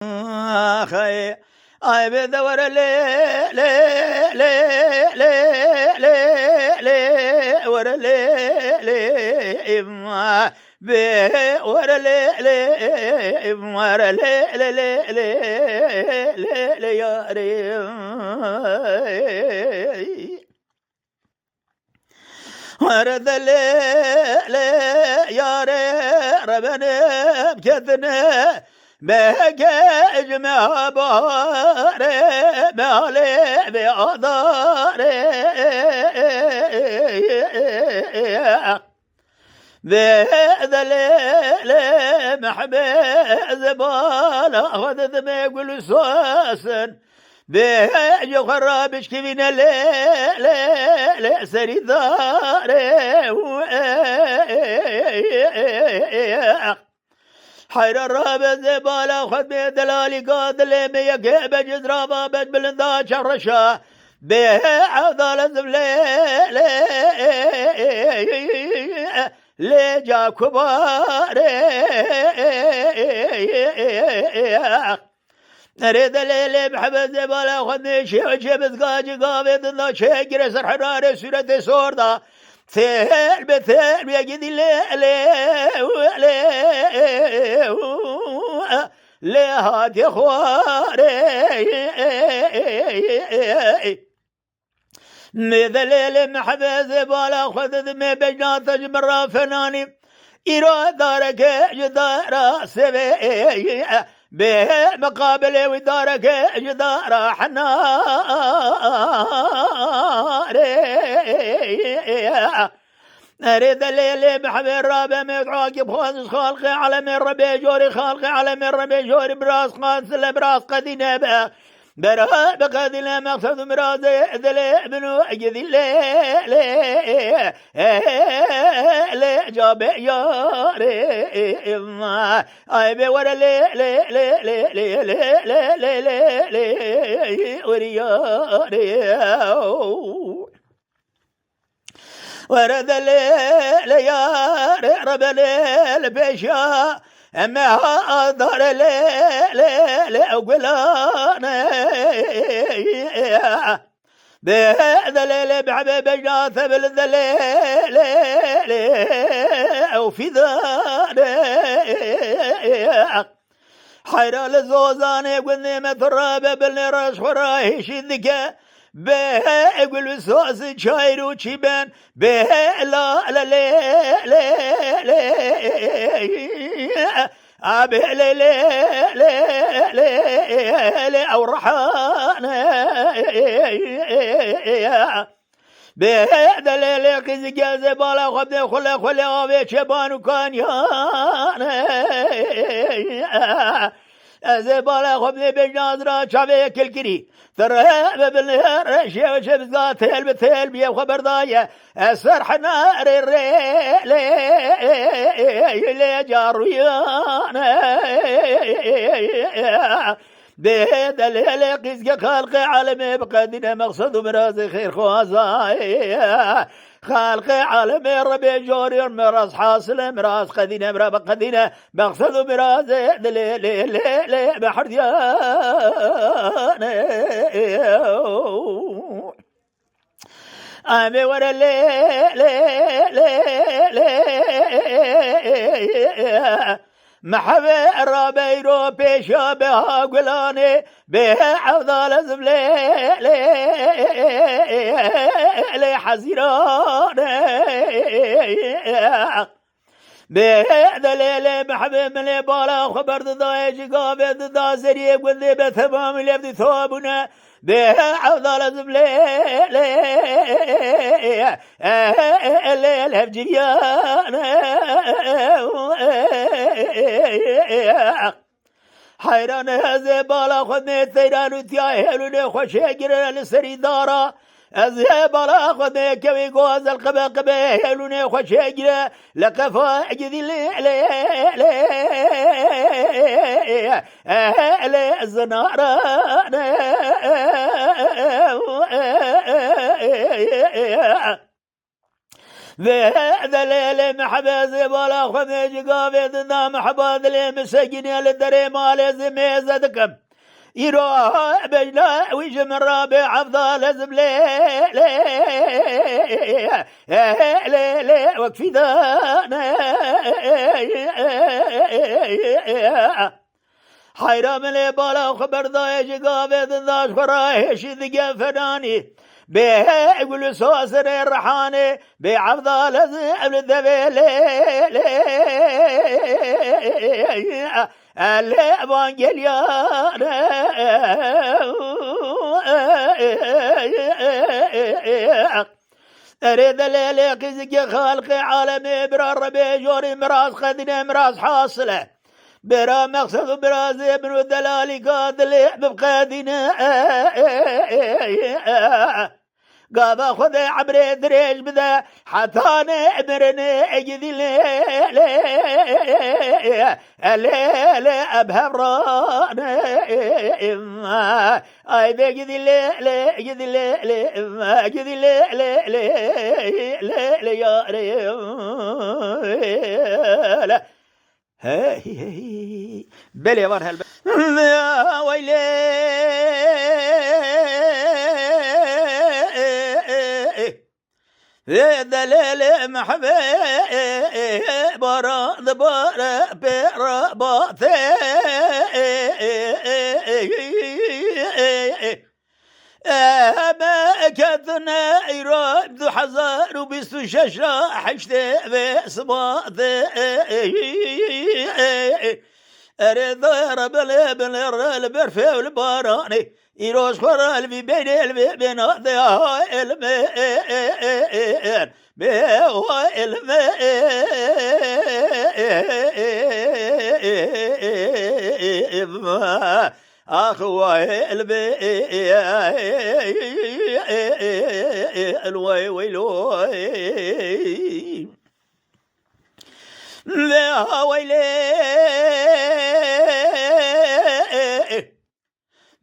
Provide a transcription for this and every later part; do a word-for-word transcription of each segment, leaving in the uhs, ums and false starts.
Xey, ay bê de were lê, lê, lê, were lê, lê, im, bê were lê, lê, im, were lê, lê, lê, lê, lê, lê, yarê. Were de lê, lê, yarê, rebenim ketine, beke ji me ha baharê, me halê bê adarê. Bê de lê, lê, mehbê, zebala xwe didimê gul û sosin. Bê ji xwe re bişkivîne lê, lê, lê serî darê. Heyra rabe zebala xwe bê delalî ka dilê me yekê be, ciz rava be, bilinda çev reşa. Bê evdale zivlê, lê, lê, lê ca kubarê. Erê delê lê mehbezê bala xwe nêşê û çê bizgacî gavê dinda çê gire ser herarê sûretê sor da. Têl bi têl bi gidî lê, lê, lê, lê hatiye xwarê. Mêdelê lê mehbezê bala xwe didimê bejna te ji min re fenanî. Îro dareke ji dara sevê, bê miqabilê wî dareke ji dara henarê. Erê delê lê mehbê rabe me Akîb xwaziz xalqê alemê rebê jorê, xalqê alemê rebê jorê, biraz xazile biraz qedîne be. Bera bi qedîne mexsed û mirazê dilê bin û gidî lê, lê, lê, ca be yarê. Ay be were lê, lê, lê, were yarê. Were de lê, lê yarê, rebe lê, li pêşiya me ha dare lê, lê, lê ew gulane. Bê de lê, lê behbe bejna te bil de lê, lê, lê ew fîdane. Heyra li zozanê gundê me tu rabe bilnê reş xwe rahêşî dike. Bê gul û sazî çayr û çîben. Bê la la lê lê lê. A bê lê lê lê lê lê ew rehane. Bê delê lê qîzike zê bala xwe bê xule xule avê çeban û kanyan. Ez ê bala xwe bê bêjna zira çavê kilkirî. Tere be bin reşê çe bizga têl bi têl biyê xwe berdaye. Ez ser henarê rê lê lê carûyan. Bê delê lê qîzge xelqê alemê biqedîne mexsed û mirazê xêrxwazayê. Xelqê alemê rebê jorê miraz hasilê miraz qedîne mira biqedîne mexsed û mirazê dilê lê lê lê beherdiyane. Em ê were lê, lê, lê, lê. Mehve rabeyro pêşa beha gulanê, bê evdal ez lê, lê, lê hezîranê. Bê delê lê mehbê min lê bala xwe berdidayê ji gavê dida zeriyê gundê be temamî lê dî tewabûne. Bê evdal ez lê lê lê lê hevciriyane. Heyran ez ê bala xwe nê teyran û tiya hêlûnê xwe çêgire li serî dara. Ez ê bala xwe nê kewê goz el qibe qibe hêlûnê xwe çêgire li qefa gidî lê lê lê lê zinarane. Vê delêlê mehbê zê bala xwe vê ji gavê dinda mehba dilê min sekinê li derê malê zê mêze dikim. Îro bejna wî ji min re bê evdal ez bi lê lê lê lê wek fîdane. Heyra min lê bala xwe berdayê ji gavê dinda ji xwe re hêşî dike fenanî. Bê gul û sasirê rihanê, bê evdal ez ev li devê lê lê lê evangeliyane. Erê delêlê qîzikê xelqê alemê bira rebê jorî miraz xedine miraz hasile. Bira mexsed û birazê min û delalîka dilê bibqedîne. Gava Xwedê emrê dirêj bide heta ne mirinê gidî lê lê lê lê em hevranê. Ay be gidî lê lê gidî lê lê gidî lê lê lê lê lê yarê. Hey, hey, hey. Belê var helbet. Weylê. Vê delêlê mehbê bara dibare pê re batê. Em ketine îro du hezar û bîst û şeş re heştê vê sibatê. Erê dayê re belê binê re li berfê û li baranê. Îro ji xwe re li vî beynê li vê bêna de ha elmê. Bê wa elmê. Ax wa elmê. Elway weylo. Ve ha weylê.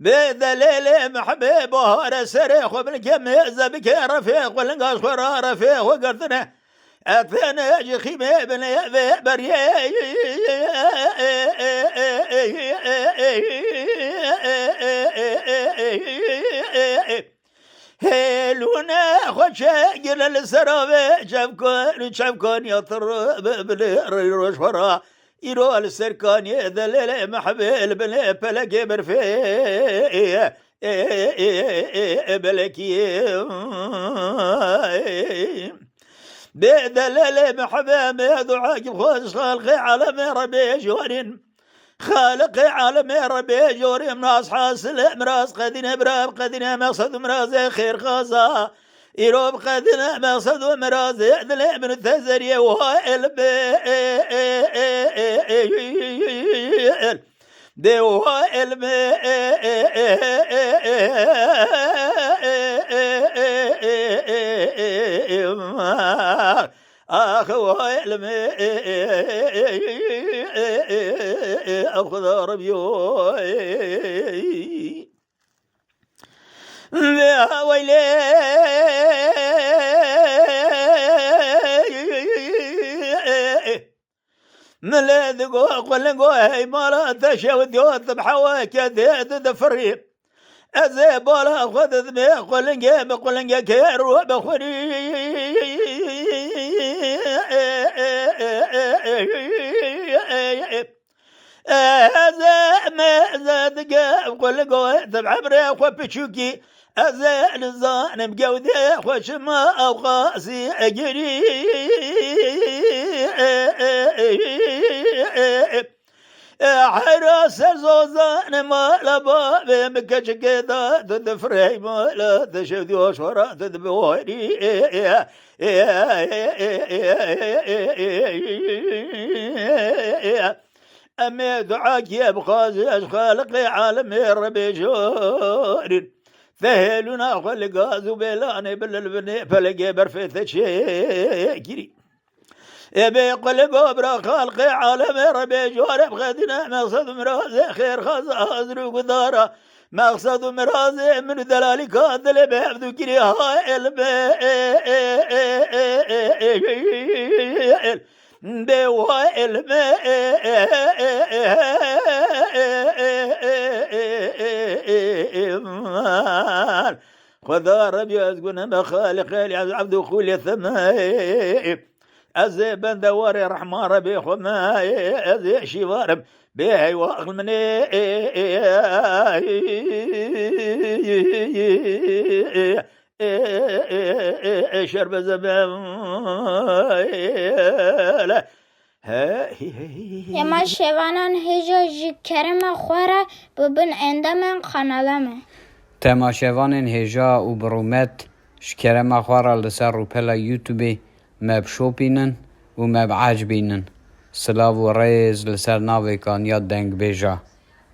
Bê delêlê mehbê bahare serê xwe bilke mêze bike refê xwe linga ji xwe ra refê xwe girtine. Etene ji xîmê binê vê beriyê. Hêlûne xwe çêgire li sera vê çevkan, çevkaniya tir bi, bi, roj xwe ra. Îro li ser kaniyê delêlê mehbê li binê pelekê berfê. Belekî. Bê delêlê mehbê me dua ki xwe ji xalqê alemê re bê jorîn. Xaliqê alemê re bê jorî miraz hasil, miraz qedîne, bira qedîne, mexsed û mirazê xêrxaza. Îro bi qedîne, mexsed û mirazê dilê min û te zeriyê wa elbê. Dê wa elbê. Ax, vay elmê, ew Xuda Rebî, oy. Vê weylê. Milê digo, qulingo, hey mala te şew diyo, dim hewa ke dê di difirî. Ez ê bala xwe didimê qulingê, bi qulingekê rû bixwirî. Ez ê me, ez ê dige qulingo, dim emrê xwe piçûkî. Ez ê nizanim gewdê xwe çima ew qasî egirî. Hera ser zozanê mala bavê min keçikê da, tu difirey mala, tu şev diyo şora, tu dibiwarî. Em ê duakê bixwazin ji Xaliqê alemê re bêjorîn. Te hêlûna xwe li gaz û bêlanê bi lilbinê pelekê berfê te çêkirî. Ê bê qulib obra xalqê alemê Rebê cû re bixedine, meqsed û mirazê xêrxaz azr û gudara. Meqsed û mirazê min û delalîka dilê bi hevdû kirî ha ilmê, bê wa ilmê, Xweda Rebî ez gunim be Xaliqê lî, ez evdû xûlê thimê. Ez ê bende warê Rehman Rebê xwe me, ez ê şîvarim bê heywa aql min ê, şerbeze be. He, he, he, he, he. Ema şevanan hêja ji kerema xwe re bibin endamên kanala me. Temaşevanên hêja û bi rûmet, ji kerema xwe re li ser rûpela YouTube me bişopînin û me biecibînin. Silav û rêz li ser navê Kanya Dengbêja.